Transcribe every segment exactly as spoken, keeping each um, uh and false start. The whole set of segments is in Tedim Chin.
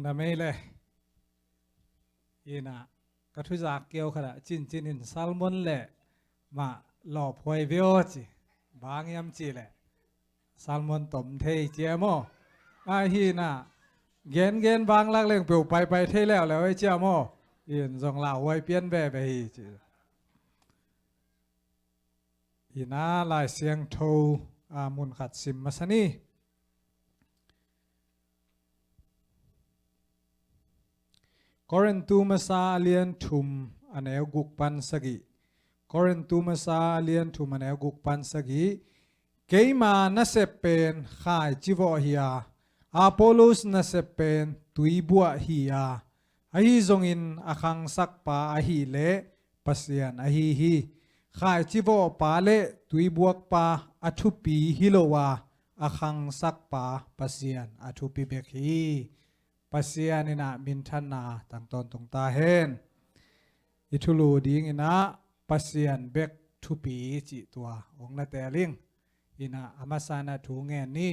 Na mei le. Ina, ka thuzak keu khat ah cincin in salmon le mah lawphuai veo ci. Bang hiam cih leh salmon tom thei cia maw? Ahi na, gengen bang lak leng peuh paipai thei leuleu ei cia maw? In zong lauhuai pian veve hi ci. Ina, Lai Siangtho a mun khat sim masa ni. Korintu masa a lian thum a neu guk pan sagih. Korintu masa a lian thum a neu guk pan sagih. Keima nasep pen khaici vawh hi a, Apollos nasep pen tuibuah hi a, ahi zongin a khangsakpa ahih leh Pasian ahi hi. Khaici vawhpa le tuibuakpa a thupi hi lo a, a khangsakpa Pasian a thupi bek hi. Pasian ina minthanna tang tawntung ta hen. I thulu ding ina Pasian bek thupi cih tua hong na teling. Ina a masa na thu ngen ni.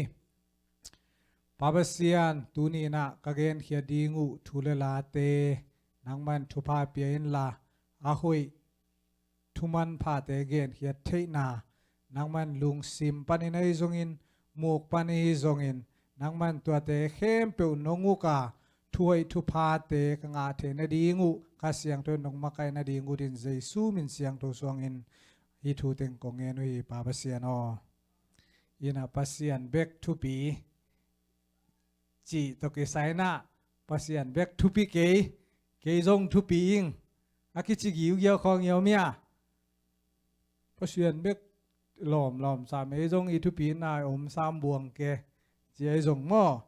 Pa Pasian, tuni ina ka genkhia ding uh thu le late nangman thupha pia inla, a hoih thuman phate genkhiat theihna, nangman lungsim panin ahi zongin, muk pan ahi zongin, nangman tuate khempeuh nong uk a, thuhoih thuphate ka ngah theih nading uh, Kha Siangtho in nong makaih nading uh din Jesu min siangtho suangin hih thu teng kong ngen uh hi, Pa Pasian aw. Ina Pasian bek thupi cih tawh kisai ina, Pasian bek thupi kei, kei zong thupi ing, a kici giugiau khawng i om hia? Pasian bek lawmlawm sam, ei zong i thupina om sam buang ke, ci ei zong maw?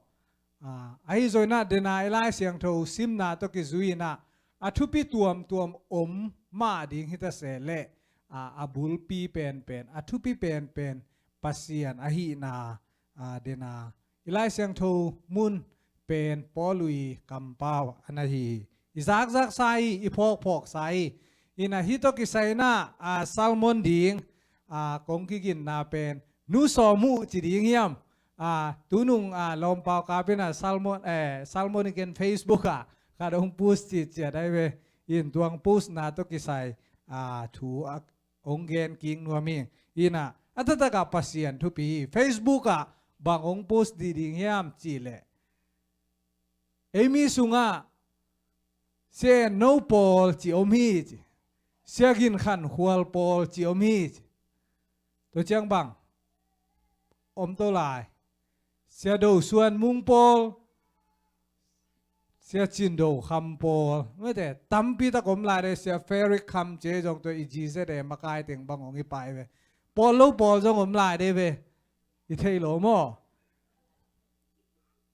A, ahi zong ina dena i Lai Siangtho simna tawh kizui ina, a thupi tuamtuam om mah ding hi ta se leh, a, a bulpi penpen, a thupi penpen Pasian ahihna, a, dena i Lai Siangtho mun pen Paul uh i kampau a na hi hi. I zakzaksa hi, i phawkphawksa hi. Ina hih tawh kisai ina, a, salmon ding, a, kong kiginna pen nu sawm uh ci ding hiam? A, tunung, a, lawmpaukap ina salmon, eh, salmon i ken Facebook ah khat hong post citciat ai ve. In tuang postna tawh kisai, a, thu a, hong gen kik nuam hi. Ina, a taktak a Pasian thupi hi. Facebook ah bang hong post dih ding hiam cih leh, ei mi sungah Sia En No Pawl ci om hi ci. Sia Gin Khan Khual Pawl ci om hi ci. Tua ciang bang om to lai? Sia Do Suan Mung Pawl, Sia Cin Do Kham Pawl, mete tampi tak om lai de. Sia Frederick Kham ci zong, tua i G Z A makai teng bang hong hi pai ve. Pawl lo pawl zong om lai de ve. I thei lo maw?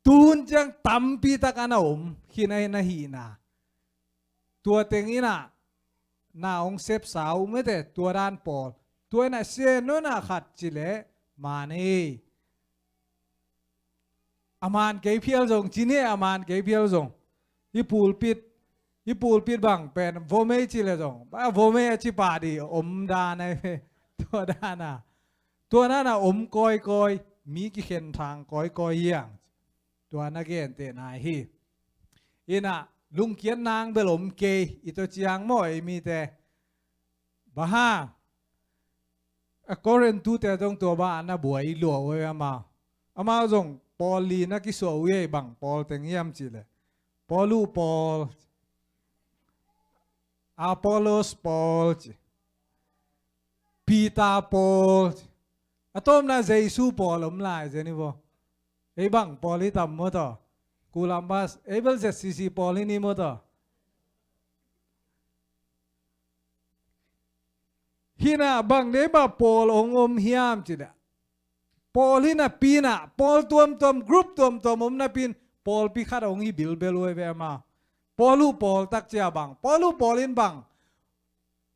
Tuhun ciang tampi tak a na om khin a, na hihna. Tua teng ina na hong sepsa uh mete, tua dan pawl. Tua ina Sia En No ina khat ci leh man hi. A man kei phial zong ci ni, a man kei phial zong. I pulpit, i pulpit bang pen vom ei ci leh zong, ba vom ei a ci pah dih om dan ai ve. Tua dan a, tua dan a om kawikawi, mi kikhen thang kawikawi hi hang. Tua na genteh nai hi. Ina, lungkiat nang bel om kei, i tua ciang maw ei mite? Bang hang? A Korintute zong tua bang a na buai lua uh ei amau. Amau zong pawl li na kisuah uh ei, bang pawl teng hiam cih leh, Paul uh pawl, Apollos pawl ci, Peter pawl ci. A tawpna Jesu pawl om lai zen hi vaw. Ei bang pawl hi tam maw taw? Columbus, ei bel Z C C pawl hi ni maw taw? Hih na bang dei bang pawl hong om hiam cih leh, pawl hi napi ina, pawl tuamtuam, group tuamtuam om napi in pawlpi khat hong hi bilbel uh ei ve amau. Paul uh pawl tak cia bang, Paul uh pawl in bang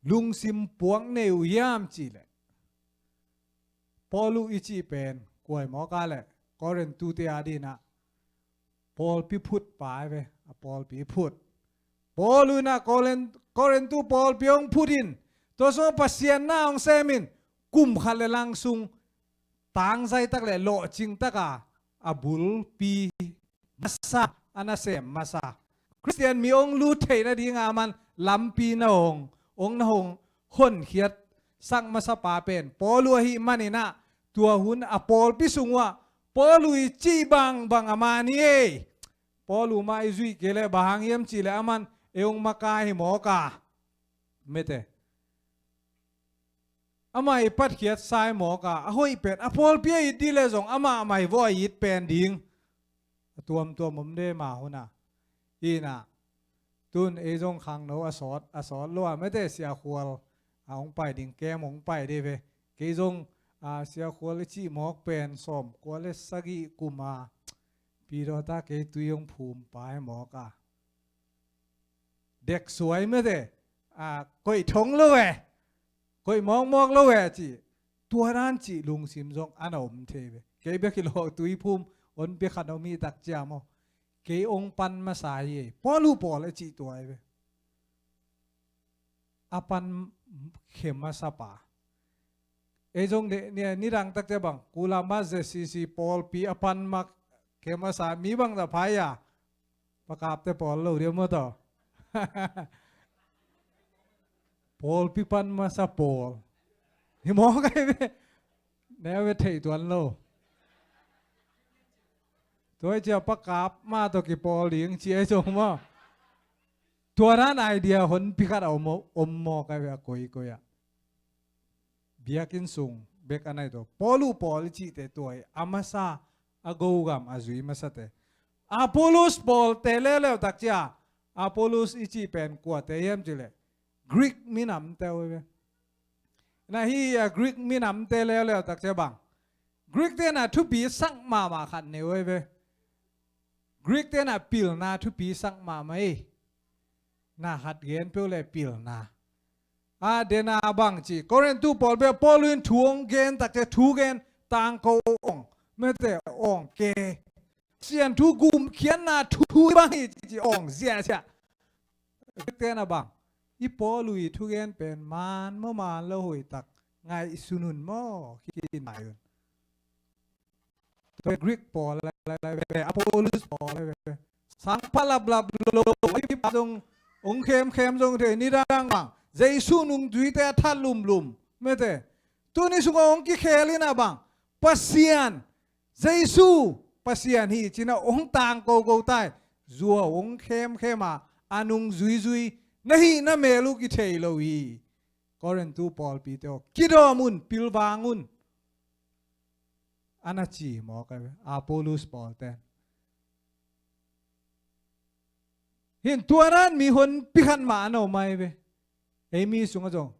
lungsim puak nei uh hiam cih leh, Paul uh i cih pen kua hi mawk a leh, Korintute a ding ina pawlpi phut pa ei ve, a pawlpi phut. Paul uh ina Korin-, Korintu pawlpi hong phut in, tua sungah Pasian na hong sem in, kum khat le lang sung tangzai tak le lawhcing tak a, a bulpi masa a nasem masa, Khristian mi hong lut theih nadinga aman lampi na hong, hong na hong honkhiat sak masa pa pen Paul uh ahih manin ah, tua hun a pawlpi sung uh ah Paul uh i cih bangbang a man hi ei. Paul uh mah i zuih kei leh bang hang hiam cih leh aman ei hong makai hi mawk a, mete. Amah i patkhiat sai mawk a, a hoih pen a pawlpi a it dih leh zong amah mah i vawh a it pen ding a tuamtuam om de mah hun a. Hi na, tun ei zong khangno a sawt, a sawt lo a, mete, Sia Khual a hong pai ding, kem hong pai de ve. Kei zong, a, Sia Khual i cih mawk pen sawmkua le sagih kum a, pi dawta kei tui hong phum pai mawk a, dek suai, mete, a, koih thong lo e, koih mawkmawk lo e cih, tua dan cih lungsim zong a na om thei ve. Kei bek hi lo, tuiphum honpi khat om hi tak ciang maw, kei hong pan masa hi ei. Paul uh pawl a cih tua hi ve. A pan khe masa pa. Ei zong ni, ni, nidang tak ciang bang, Kulama Z C C pawlpi a pan ma khe masa mi bang za phai a, pakapte pawl lo dia maw taw. Pawlpi pan masa pawl hi mawk ai ve. Neu ve, theih tuan lo. Tua hi ciang pakap mah tawh kipawl ding ci ei zong maw. Tua dan idea honpi khat a om, om mawk ai ve, a koikoi ah. Biakinn sung bek a nai tawh. Paul uh pawl i cihte tua hi, a masa, a gogam a zui masate. Apollos pawlte leuleu tak ciang, Apollos i cih pen kuate hiam cih leh Greek minamte uh hi ve. Na hi a, Greek minamte leuleu tak ciang bang, Greek te na thupi sak mahmah khat nei uh hi ve. Greek te na pilna thupi sak mahmah hi. Na khat gen peuh leh pilna. A, dena bang ci, Korintu pawlpi ah Paul in thu hong gen tak ciang, thu gen tangko awng, mete, awng ke, Pasian thu gumkhiatna thu bang hi ci, awng ziahziah. Greek te na bang, i Paul uh i thugen pen man maw man lo, hoih tak ngaihsun un maw, khin nai un. Tua Greek pawl lai, lai, lai ve, Apollos pawl lai ve. Sang pha laplap lo, i pa zong hong khemkhem zong thei, nidang bang, Jesu nungzuite a that lumlum, mete. Tuni sungah hong kikhel in a bang, Pasian, Jesu Pasian hi ci-in ah hong tangko ko tai. Zuau hong khemkhem a, a nungzuizui, na hih na mel uh kithei lo hi. Korintu pawlpite aw, kidawm un, pilvang un, a na ci mawk ai ve, Apollos pawlten. Hin tua dan mi honpi khat mah a na om ai ve. Ei mi sungah zong,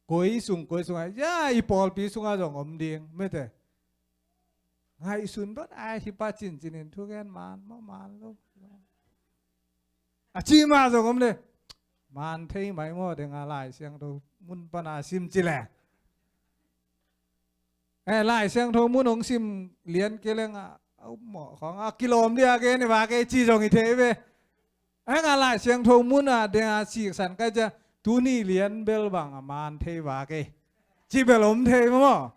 koi sung koi sungah, ya, i pawlpi sungah zong om ding, mete. Ngaihsun bang, ai, hi pa cincin in thugen man maw man lo, a ci mah zong om le. Man thei mai maw, deng a Lai Siangtho mun pan a sim ci le. Eh, Lai Siangtho mun hong sim lian kei leng a, a um mawh khawng a kilawm dia gen i va kei ci zong hi thei ve. Heng a Lai Siangtho mun a deng a siksan kai cia, tuni lian bel bang a man thei va kei ci bel om thei maw.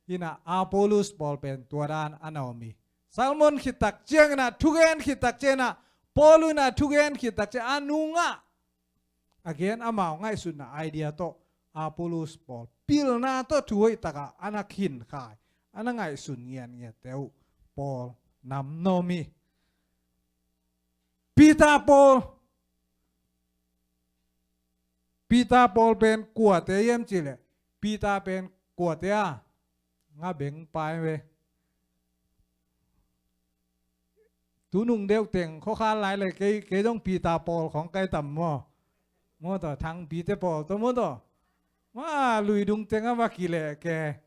Hi na, Apollos pawl pen tua dan a na om hi. Sermon khit tak ciangin ah, thugen khit tak ciangin ah, Paul in ah thugen khit tak ciang a nungah a gen, amau ngaihsutna idea tawh Apollos pawl pilna tawh thu hoih takah a na khinkhai, a na ngaihsun ngiatngiatte uh pawl nam na om hi. Peter pawl, Peter pawl pen kuate hiam cih leh, Peter pen kuate a nga beng pai ve. Tunung deuh teng khuakhal lai le kei, kei zong Peter pawl khawng kai tam maw. Maw taw, Thangpite pawl tawh maw taw. Ma luidung teng a va kileh ke.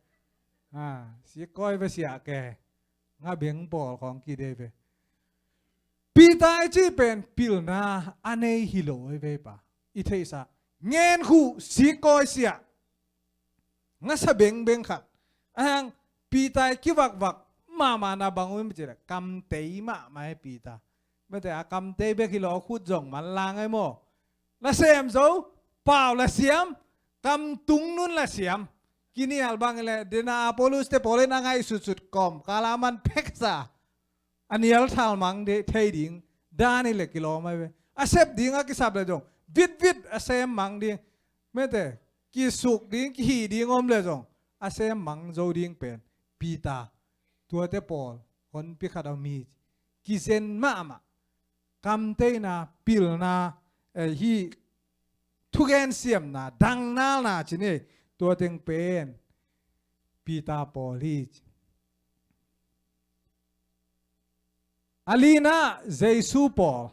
Ha, sikawi va siah ke. Nga beng pawl khawng kidei ve. Peter i cih pen pilna a nei hi lo ei ve pa. I theihsa. Ngenkhuh, sikawi siah. Ngasa bengbeng khat. Ahang Peter i kivakvak mahmahna bang uh hiam cih leh, kamtei mahmah hi Peter. Mete a kamtei bek hi lo, khut zong manlang ei maw. Nasem zo, pau la siam, kamtung nun la siam. Kinial bang leh, dena Apollos te pawl in a ngaihsutsut kawmkal a man peksa. a nial thal mang de, thei ding dan hi le kilawm ai ve. A sep ding a kisap le zong vitvit a sem mang ding. Mete, kisuk ding, kihih ding om le zong a sem mang zo ding pen Peter, tuate pawl honpi khat a om hi. Kizen mahmah, kamteina, pilna, eh, hih thugen siamna, dangnalna ci ni, tua teng pen Peter pawl hi. A lina Jesu pawl,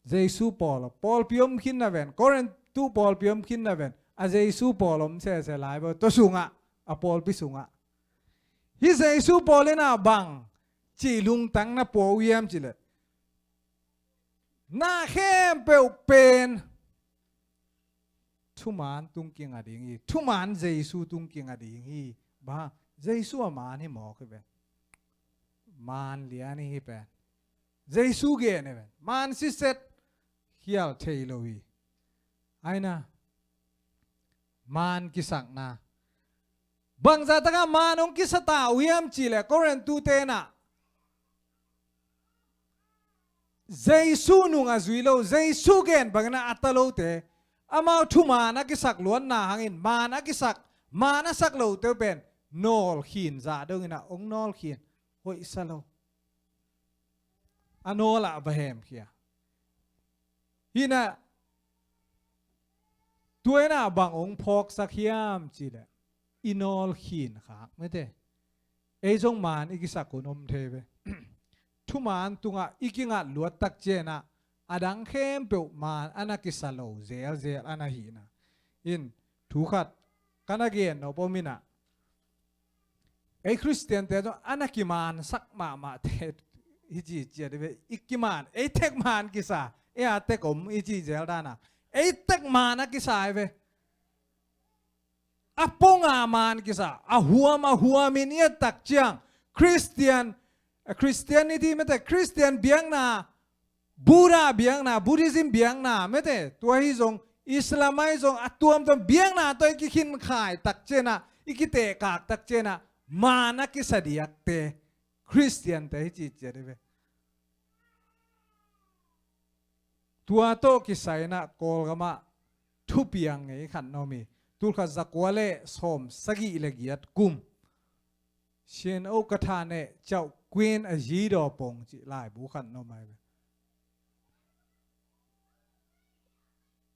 Jesu pawl, pawlpi om khin na ven, Korintu pawlpi om khin na ven, a Jesu pawl om sese lai bo, tua sungah, a pawlpi sungah. Hih Jesu pawl ina bang ci lungtang na pua uh hiam ci le, na khempeuh pen thuman tung kinga ding hi, thuman Jesu tung kinga ding hi. Bang, Jesu a man hi mawk hi ve. Man lian hi pen. Jesu gen hi pen. Man siset khial thei lo hi. Aina, man kisakna. Bangzah takah man hong kisa ta uh hiam ci le, Korintu tena Jesu nung a zui lo, Jesu gen bangin a ta lote, amau thuman a kisak luatna hangin man a kisak, man a sak lote uh pen nawlkhin zah dongin a hong nawlkhin, hoihsa lo. A nawl ah va hemkhia. Hina, tua ina bang hong phawksak hiam ci le, i nawlkhin khak mete. Ei zong man i kisak hun om thei ve. Thuman tungah i kingat luat tak cianah a dang khempeuh man a na kisa lo zelzel a na hihna. In, thu khat ka na gen nop om inah, ei Khristiante zong a na kimansak mahmahte hi ci ciat hi ve. I kiman, ei tek man kisa, ei a tek om hi ci zel dana, ei tek man a kisa hi ve. A ponga man kisa, a huam a huamin i et tak ciang, Khristian, Christianity mete, Khristian biakna, Buddha biakna, Buddhism biakna mete, tua hi zong, Islam ahi zong, a tuamtuam biakna tawh i kikhinkhai tak cianah, i kitehkak tak cianah, man a kisa diakte Khristiante hi ci ciat hi ve. Tua tawh kisai inah Kawlgamah thupiang ngei khat na om hi. Tulkhat zakua le sawm sagih le giat kum, Sian O Ka Tha neh Chau Queen a Zi Daw Pong cih laibu khat na om ai ve.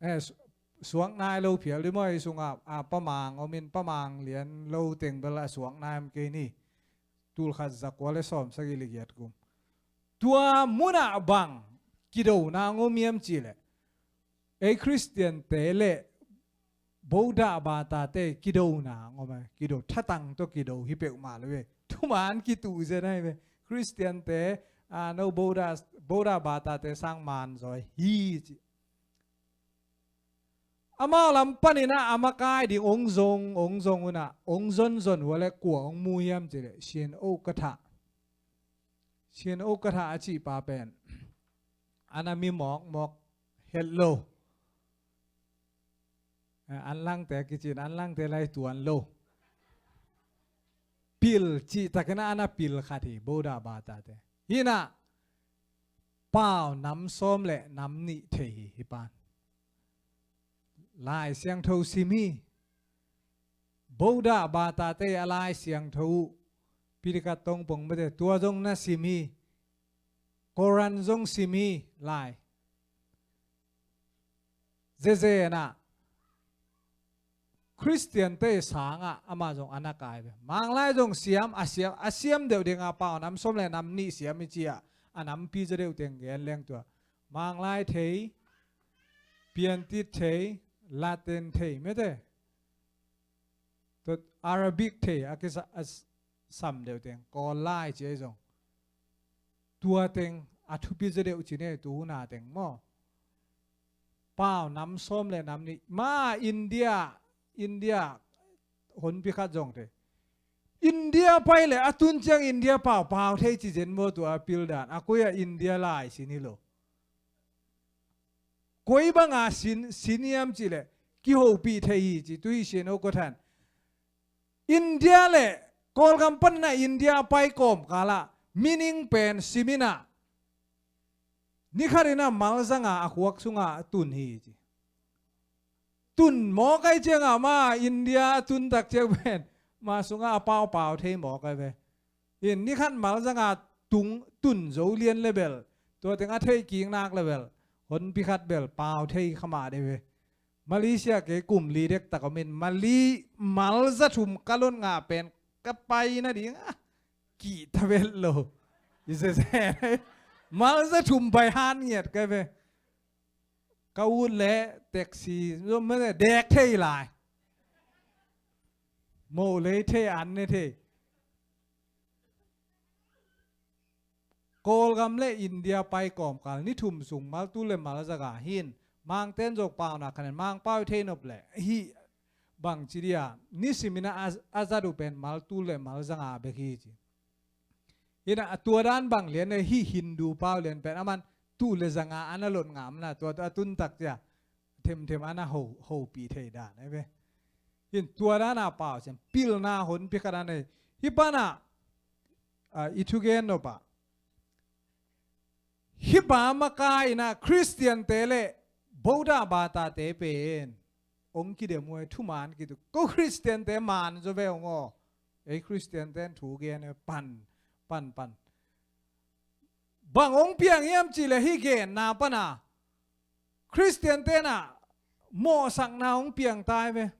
Eh, su-, suak nai lo phial di maw, i sungah, a, pamang om in, pamang lian lo teng bel a suak nai om kei ni. Tulkhat zakua le sawm sagih le giat kum. Tua munah bang kidona ngom hiam cih leh, ei Khristiante le Buddha batate kidona ngom ai, kido, thatang tawh kido hi peuhmah lo ve. Thuman kituh zen ai ve. Khristiante, a, no Buddha, Buddha batate sang man zaw hi ci. Amau lam paninah a makai ding ong zong, ong zong unah, ong zonzon uh a le kua ong mu hiam cih leh, Sian O Ka Tha. Sian O Ka Tha a cihpa pen a na mi mawkmawk het lo. Eh, anlangte kicin, anlangte lai tuan lo. Pil cihtakin a na pil khat hi, Buddha batate. Hinah, pau nam sawm le nam nih thei hi, hi pan. Lai Siangtho sim hi. Buddha batate a Lai Siangtho uh, Pilikat tongpong mete, tua zong na sim hi. Koran zong sim hi, lai. Zezenah Khristiante sangah amah zong a na kai ve. Manglai zong siam, a siam, a siam deuh dinga pau nam sawm le nam nih siam i ciah, a nampi za deuh teng gen leng tua. Manglai thei, Piantit thei, Latin thei, mete. Tua Arabic thei, a kisa, a s-, sam deuh teng, Kawl lai ci ei zong. Tua teng a thupi za deuh ci ne, tu huna teng maw. Pau nam sawm le nam nih. Ma India, India honpi khat zong thei. India pai le a tun ciang India pau pau thei ci zen maw, tua pil dan. A koi a India lai sin hi lo. Koi banga sin, sin hiam cih leh, kihopih thei hi ci, tu hi Sian O Ka Than. India le Kawlgam panin a India a pai kawmkalah Meaning pen simin ah, ni khat in ah malzanga a khuak sungah a tun hi ci. Tun mawk ai ciangah ma India a tun tak ciang pen ma sungah a paupau thei mawk ai ve. In ni khat malzanga tung tun zo lian le bel, tua teng a theih kik nak le bel, honpi khat bel pau thei kha mah dei ve. Malaysia kei kum li dektak om in, Malay malza thum ka lot ngah pen ka pai nading ah kih ta vet lo. I se se malza thum pai han ngiat ka ve. Ka ut leh taxi zom mete dek thei lai. Mo lei thei an ne thei. Kawlgam le India pai kawmkal ni thum sung maltul le malzanga hi in, Mangten zong pauna khanen Mangpau i thei nop leh hih bangci dia nisimin ah a, a zat uh pen maltul le malzanga bek hi ci. Hi in ah tua dan bang lian e, hih Hindu pau lian pen aman tul le zanga ana lot ngamna tua a tun tak cia themthem ana ho, hopih thei dan ai ve. Hi in tua dana pau siam pilna honpi khat ana hi. Hih pana, ah, i thugen nop ah hih pa makaih in ah Khristiante le Buddha batate pen hong kidem uh e, thuman kituk. Ko Khristiante man zaw ve hong aw. Ei Khristiante in thu gen e, pan, pan, pan. Bang hong piang hiam cih leh hih genna pana Khristiante in ah mawhsakna hong piang tai ve.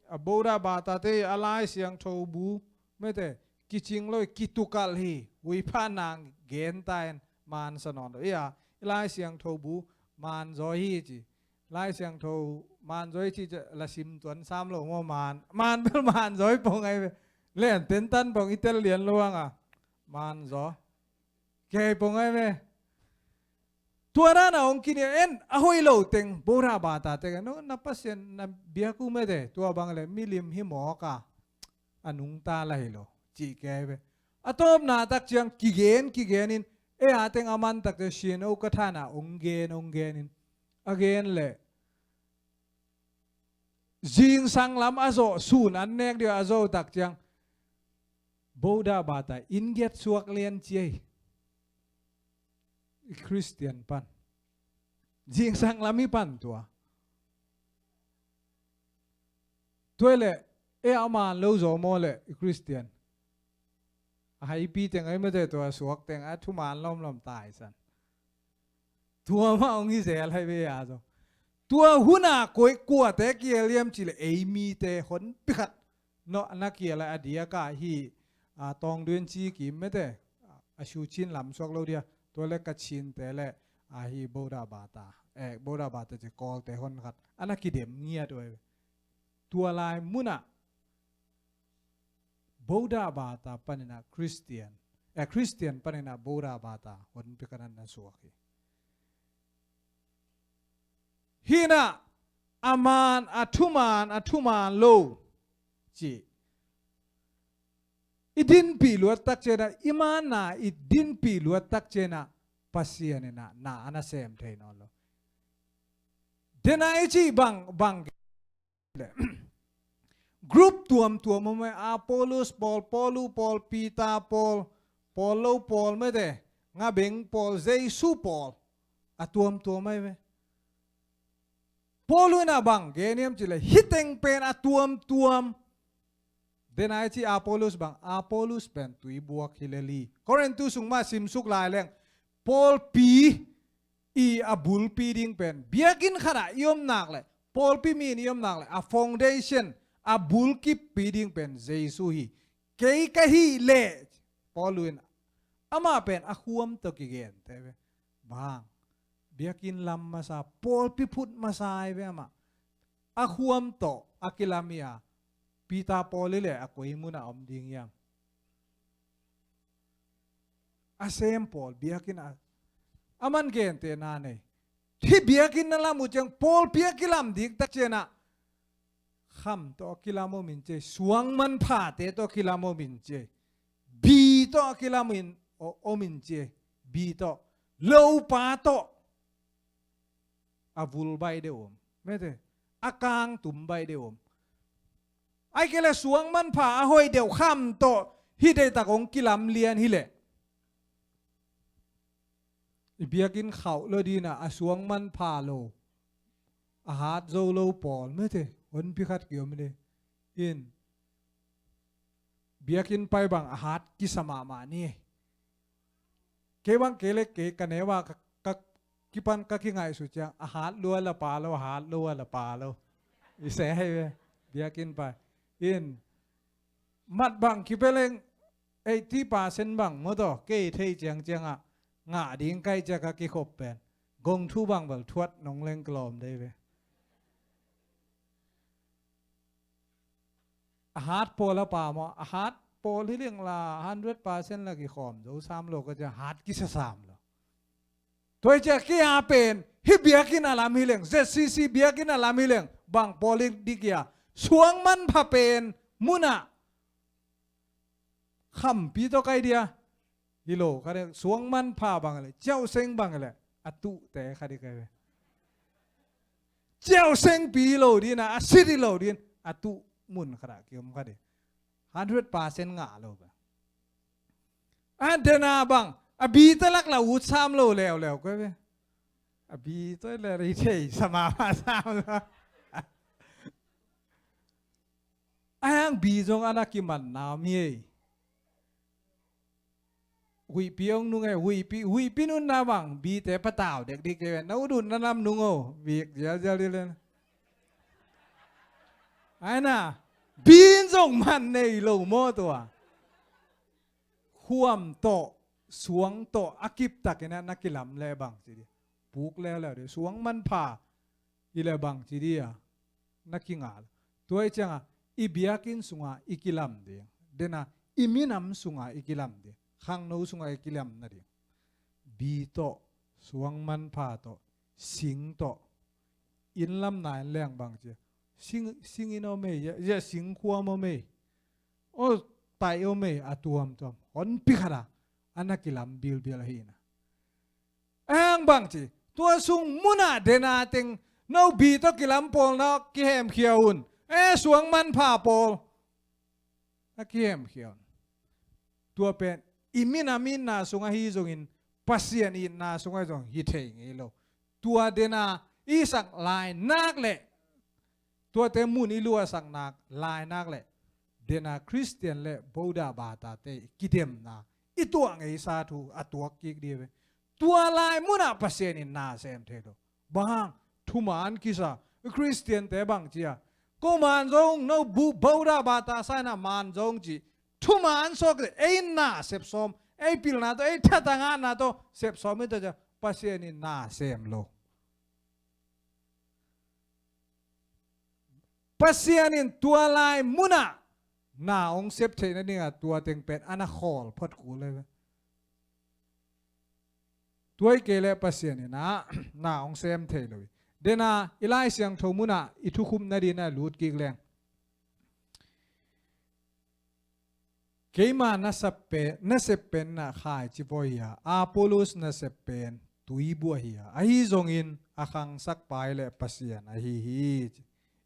A Buddha batate a Lai Siangtho bu mete kicing lo, kitukalh hi. Huipha nang gen ta in mansa nawn lo. Ia, i Lai Siangtho bu manzaw hi ci. Lai Siangtho manzaw hi ci cia la sim tuan sam lo maw, man, man bel manzaw hi pong ai ve. Len tentan pong i tel lian lo ang a. Manzaw. Kei pong ai ve. Tua dana hong kinia en a hoih lo teng Buddha batate ka, no, na Pasian na biak uh mete, tua bang le milim hi mawk a, a nungta la hi lo cih kei ve. A tawpna tak ciang kigen, kigen in, e a teng a man tak ciang sian o ka thana hong gen, hong gen in, a gen le zingsang lam a zawh, sun an nek dia a zawh tak ciang Buddha bata inn giat suak lian ci ei. I Khristian pan zingsang lam i pan tua. Tua le e a man lo zaw maw le i Khristian. A haipi teng ai mete tua suak teng a thuman lawmlawm taisan. Tua mah hong hi zel hai ve a zaw. Tua huna koi kuate kiel hiam cih leh ei mite honpi khat. No, na kiel a diak a hi, a, tawngduin ci kim mete, a, a shu cin lam suak lo dia. Tua le ka cinte le a hi Buddha bata, eh, Buddha bata ci Kawlte hon khat ana kidem ngiat uh ai ve. Tua lai munah Buddha bata panin a Khristian, eh, Khristian panin a Buddha bata honpi khat ana suak hi. Hi in ah a man, a thuman, a thuman lo cih i dinpih luat tak ciangin ah, i manna i dinpih luat tak ciangin ah Pasian in ah na ana sem thei nawn lo. Dena i cih bang, bang group tuamtuam om e, Apollos pawl, Paulu pawl, Peter pawl, pawl lo pawl mete, ngabeng pawl, Jesu pawl, a tuamtuam ai ve. Paulu in ah bang gen hiam cih leh hih teng pen a tuamtuam. Dena i cih Apollos bang, Apollos pen tuibuak hi lel hi. Korintu sung mah simsuk lai leng pawlpi i a bulpi ding pen biakinn khatah i om nak leh, pawlpi mi in i om nak leh, a foundation, a bulkippi ding pen Jesu hi. Kei ka hih leh, Paulu in amah pen a khuam tawh kigente ve. Bang, biakinn lam masa, pawlpi phut masa ai ve amah. A khuam tawh a kilam hi a, Peter pawl hi leh a koi munah om ding hiam? A sem pawl biakinn a, a man gentehna nei. Hih biakinn na lam uh ciang pawlpi a kilam diktak ciangin ah kham tawh a kilam om in ci ei, suang manphate tawh a kilam om in ci ei, bi tawh a kilam in, o-, om in ci ei, bi tawh, lopa tawh. A vul baih deuh om. Mete, a kangtum baih deuh om. Ai kei leh suang manpha a hoih deuh kham tawh hih deihtak hong kilam lian hi leh. I biakinn khauh lo dina a suang manpha lo, a hat zo lo pawl mete honpi khat kiom de. In biakinn pai bang a hat kisa mahmah ni. Kei bang kei le kei ka neu a ka, ka kipan ka kingaihsut ciang a hat lua la pa lo, a hat lua la pa lo. I se hei ve biakinn pai. In mat bang kipeleng eighty percent bang maw taw, kei thei ciangciangah ngah ding kai ciak a kikhop pen gong thu bang bel thuat nong leng kilawm dei ve. A hat pawl a pa maw, a hat pawl hi leng la hundred percent la kikhawm zo sam lo ka ciang hat kisa sam lo. Tua hi ciah kei a pen hih biakinn a lam hi leng, Z C C biakinn a lam hi leng bang pawl hi dik hia? Suang manpha pen munah khampi tawh kai dia. Hi lo kha ding, suang manpha bang le ciauh seng bang le a tuhte kha ding kai ve. Ciauh sengpi hi lo dina a sit hi lo din a tuh mun khatah kiom kha ding. Hundred percent ngah lo bang. A dena bang a bi ta lak la ut sam lo leuleu koi ve. A bi toi le ri thei sama ma sam lo. A hang bi zong ana kiman na mi ei. Huihpi ong nung ei, huihpi, huihpi nun na bang bite patau dek dik kei ve. Na ut ut na nam nung o, bik zial zial di len. Ai na, bin zong man nei lo maw tua. Khuam tawh, suang tawh a kiptakin a na kilam le bang ci di. Puk leuleu di, suang manpha i le bang ci di a na kingal. Tua i cianga i biakinn sunga i kilam ding, dena i minam sunga i kilam ding, khangno sunga i kilam nading. Bi tawh, suang manpha tawh, sing tawh, inn lam na in leng bang ci a, sing, sing inn om ei, ya, ya sing khuam om ei, o tai om ei, a tuamtuam honpi khat a a na kilam bilbil ahina. Ang bang ci, tua sung muna dena teng no bi tawh kilam pawl na kihemkhia un. E suang manpha pawl na kihemkhia un. Tua pen i minam itna sung ahi zongin, Pasian itna sung ahi zong hi thei ngei lo. Tua dena i sak lai nak le tuate mun i luasak nak lai nak le dena Khristian le Buddha batate kidemna i tuah ngeisa thu a tuak kik di ve. Tua lai munah Pasian in na sem thei lo. Bang hang? Thuman kisa Khristiante bang ci a, ko man zong no bu Buddha bata saina man zong ci. Thuman sawk le ei na sepsawm, ei pilna tawh, ei thatangahna tawh sepsawm i ta ci a, Pasian in na sem lo. Pasian in tua lai munah na hong sep theih nadingah tua teng pen a na khawl phot kul le ve. Tua i kei le Pasian in a na hong sem thei lo hi. Dena i Lai Siangtho munah i thukhupna dingin a lut kik leng. Keima nasep pen, nasep pen na khaici voi hi a, Apollos nasep pen tuibuah hi a, ahi zongin a khangsak pai le Pasian ahi hi.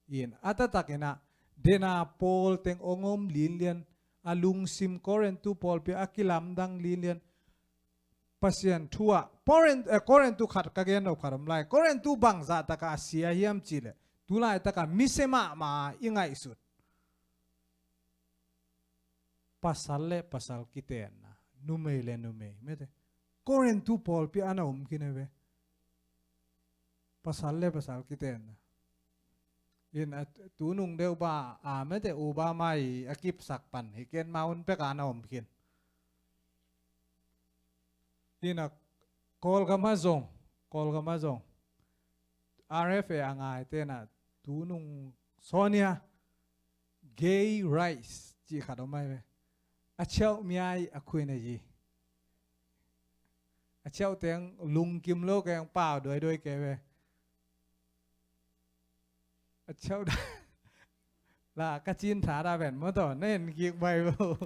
In a taktakin a dena Paul teng ong om linlian, a lungsim Korintu pawlpi a kilamdang linlian, Pasian thu ah Korin-, eh, Korintu khat ka gen nop khat om lai. Korintu bangzah taka a sia hiam cihleh, tulai taka mise mahmah i ngaihsut pasal le pasal kitenna, numei le numei mete. Korintu pawlpi ana om khin e ve. Pasal le pasal kitenna. In a tunung deuh ba a mete Obama i a kipsak pan hi ken ma un pek ana om khin. Ina Kawlgama zong, Kawlgama zong R F A a ngaite na tunung sawnia gay rights cih khat om ai ve. A cheuh miai a khuina yi. A cheuh teng lungkim lo keng pau duai duai ke ve. A cheuh da la ka cin tha da ven maw taw na en kik bai lo.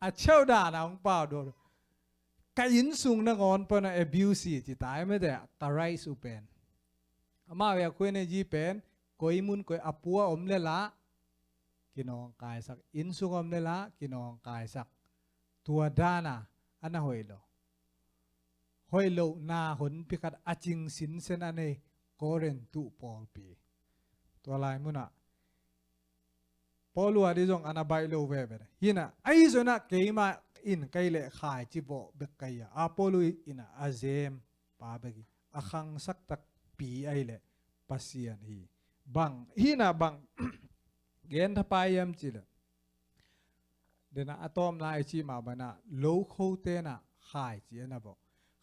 A cheuh da na hong pau do. Ka inn sung na ngawn pon a abuse ci tai mete ka rights u pen. Amau ya khuine ji pen koi mun koi a pua om le la kinawng kaisak, inn sung om le la kinawng kaisak. Tua dana ana hoi lo. hoih lohna honpi khat a cing sinsen a nei Korintu pawlpi. Tua lai munah Paul uh a dih zong a na baih lo veve. Hinah ahi zonah keimah in kai leh khaici vawh bek kai a, Apollo inah a zem pa bek hi. A khangsak takpi ahi leh Pasian hi. Bang hinah bang gen thapai hiam cileh, denah a tawpna i cih mah banah lokho tenah khaici a na vawh.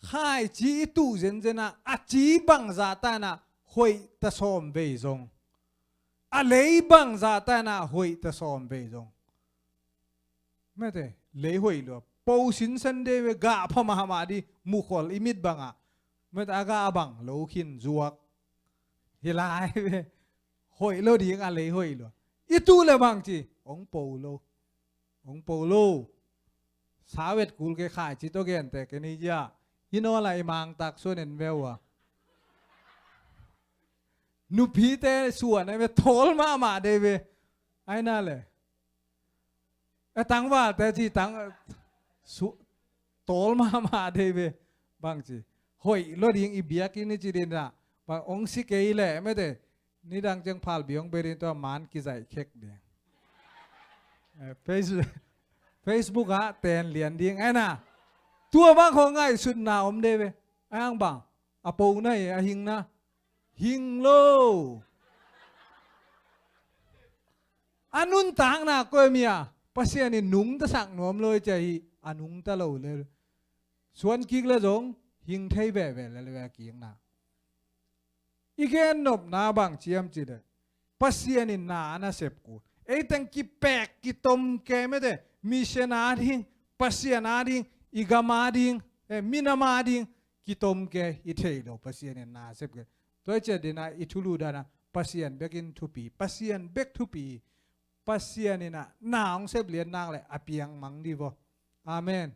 Khaici i tuh zenzenah a ci bangzah tanah hoih ta sawm vei zong, a lei bangzah tanah hoih ta sawm vei zong, mete, lei hoih lua. Po sinsen dei ve, gah pha mahmah dih, mukhol i mit bangah, mete, a gah a bang lo khin zuak hi lai ve. Hoih lo ding a lei hoih lua. I tuh le bangci hong po lo. Hong po lo. Savet kul kei khaici tawh gente kei ni zia. Hi nawlah i mangtak suan en ve uh a. Nupite suan en ve, thawl mahmah dei ve. Aina le, a tangvalte ci tang su, tawl mahmah dei ve. Bangci hoih lo ding i biakinn i ci dinah, bang hong si kei leh mete, nidang ciang phalbi hong be ding, tua man kizaih khek ding. Eh, Face-, Facebook ah ten lian ding aina. Tua bang khong ngaihsutna om dei ve. Ai ang bang a po na hi, a hing na, hing lo. A nuntakna koi mi a Pasian in nungtasak nuam lo i cia hi, a nungta lo le suan kik le zong hing thei veve le le a kikna. I gen nopna bang ciam ci le, Pasian in na a na sep kul. Ei teng kipek kitom ke mete, mission a ding, Pasian a ding, i gam a ding, eh, minam a ding kitom ke i thei lo Pasian in na a sep ke. Tua i cia dina i thulu dana Pasian bekin thupi, Pasian bek thupi. Pasian in a na hong sep lian nak le a piang mang di vo. Amen.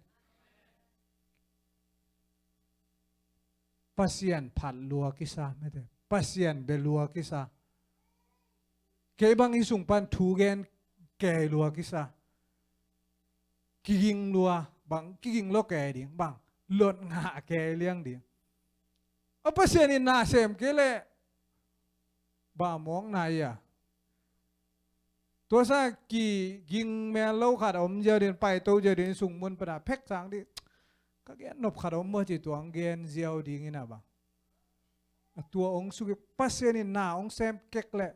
Pasian phat lua kisa mete, Pasian be lua kisa. Kei bang i sung pan thu gen kei lua kisa. Kiging lua, bang kiging lo kei ding, bang lot ngah kei liang ding. A Pasian in na sem kei le ba mawkna ia. Tua sa kiging mel lo khat om ziau din, paito ziau din, sung mun pana phek sang di. Ka gen nop khat om maw ci tua hong gen ziau ding ina bang. A tua hong suk i Pasian in na hong sem kek le,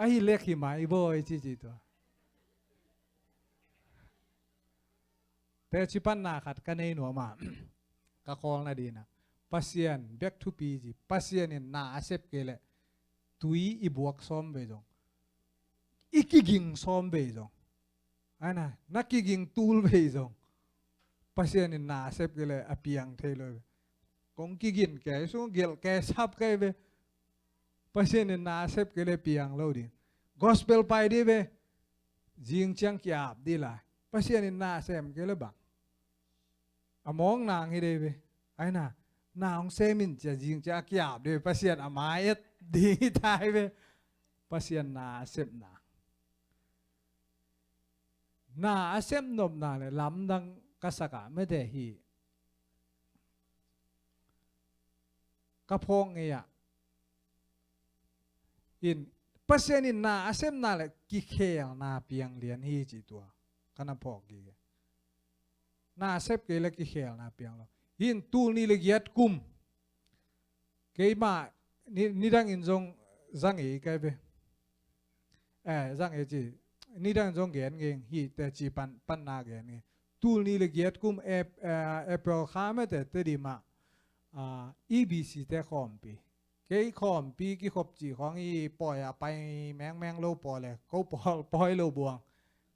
ahi lek hi mai bawi ci ci tua. Teci panna khat ka nei nuam a, ka khawlna dina. Pasian bek thupi ci, Pasian in na a sep kei le, tui i buak sawm vei zong, i kiging sawm vei zong, aina, na kiging tul vei zong, Pasian in na a sep kei le a piang thei lo ve. Kong kigin kei sung gelh kei sap kei ve. Pasian in na a sep kei le piang lo ding. Gospel pai di ve. Zing ciang kiap di lai. Pasian in na a sem kei le bang. A mawng nang hi dei ve. Aina, na hong sem in cia zing cia a kiap di ve. Pasian a mai et ding hi tai ve. Pasian na a sepna. Na a sep nopna le lamdang ka sak a mete hi. Ka phawk ngei ah. In, Pasian in na a sepna le kikhelna piang lian hi ci tua. Ka na phawk gige. Na a sep kei le kikhelna piang lo. In tul ni le giat kum. Keimah ni, nidang in zong zang ei kai ve. Eh, zang ei ci. Nidang in zong gen ngei hi te ci pan, panna gen ngei. Tul ni le giat kum Ap-, eh, April kha mete Tedim ah, ah, E B C te khawmpi. Kei khawmpi kikhop ci khawng i pawi a pai mengmeng lo pawl le, ko pawl pawi lo buang.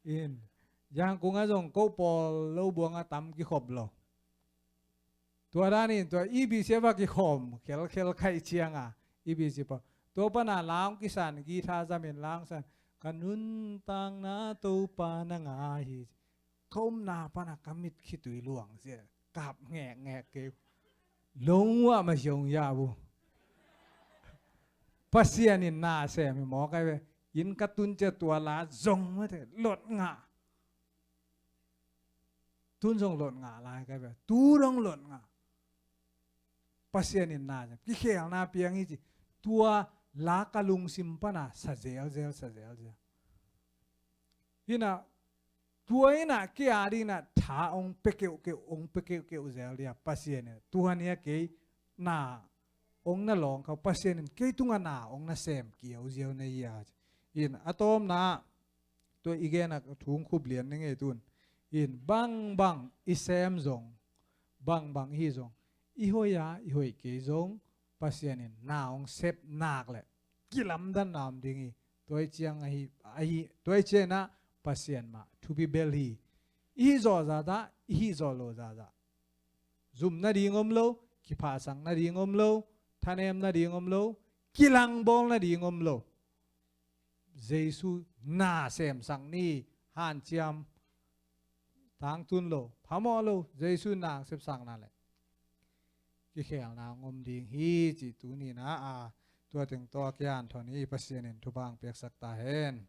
In, Yangon ah zong ko pawl lo buang a tam kikhop lo. Tua dan in tua E B C va kikhawm khelkhel khaih cianga E B C pawl. Tua pana lang kisan guitar zamin lang san. Ka nuntakna Topa na ngai hi. Ka omna pana ka mit khitui luang sia. Kap ngekngek kei. Lung uah ma hiong ya bu. Pasian in na sem hi maw kai ve. In ka tun cia tua la zong mate lot ngah. Tun zong lot ngah lai kai ve. Tu dong lot ngah. Pasian in na sem, kikhelna piang hi ci. Tua la ka lungsim pana sa zelzel, sa zelzel. Hi na, tua in a kei a ding in a tha hong pia keuhkeuh, hong pia keuhkeuh zel dia, Pasian in tua ni a kei na hong na lawng kha uh, Pasian in kei tungah na hong na sem kiauziau na hi a ci. In a tawpna, tua i gen a thu hong khup lian ni ngei tun. In bangbang i sem zong, bangbang i hih zong, i hoih a i hoih kei zong, Pasian in na hong sep nak leh kilamdanna om ding hi. Tua ahih ciang ahi, ahi, tua ahih ciangin ah Pasian mah thupi bel hi. I hih zawh zahzah, i hih zawh loh zahzah, zum nading om lo, kiphahsak nading om lo, thanem nading om lo, kilangbawl nading om lo. Jesu na semsak ni, hanciam, tangtun lo, phamawh lo, Jesu na hong sepsak na leh kikhelna hong om ding hi ci. Tuni in ah, tua teng tawh a kianthawn hi. Pasian in thupha hong piaksak ta hen.